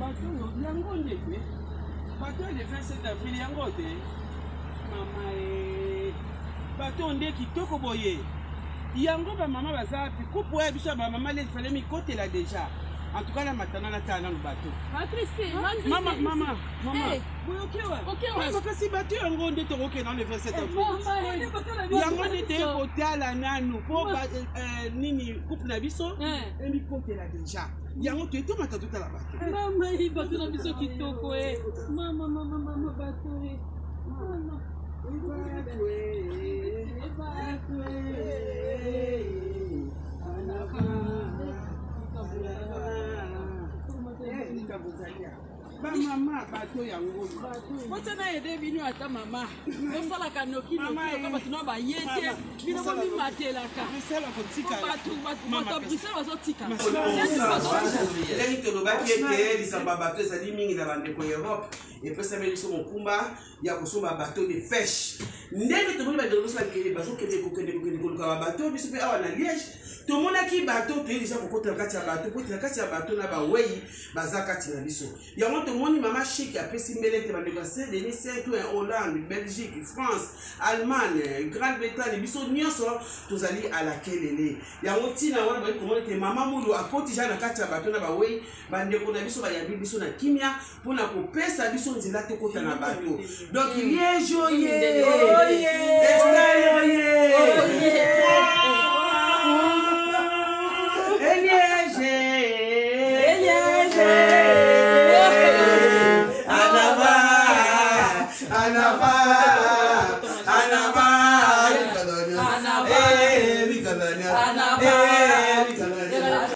Bato oyo yango nde te bato oyo le 27 avril yango te mama e bato oyo nde kitoko boye yango bamama baza wapi kupu oyo biso ya bamama le fale mikotela deja en tout cas na matana natala nanu bato mama mama mama boyokewa kasi bato yango nde tokokenda le 27 avril yango nde toye kotala nanu mpo eh, nini coupe na biso emikotela deja yango toye tomata totala bato mama ye bato na biso kitoko e mama mama mama bato e mama bamama bato yango posa na ede bino ata mama bosalaka noki noki bato na baye te bino bomimatelaka bato ya bruxelles bazotika ndenge tolobaki ete likambo ya bato ezali mingi na bandeko ya europe epesameli biso mokumba ya kosomba bateau de pêche ndenge tomoni bandeko biso bakende bazokende kokende kokende koluka babateau biso mpe awa na liège tomonaki bateau toye deja kokota na kati ya bateau po ete na kati ya bateau na bawei baza kati na biso yango tomoni mama chic apesi mbele ete bandeko ya saint denis saint oin hollande belgique france allemagne grande bretagne biso nyonso tozali alakelele yango ntina wana bali komona ete mama mulu akoti ja na kati ya bato na bawei bandeko na biso bayambi biso na kimia mpo na kopesa biso nzela tokota na bato donc liege oye estale oye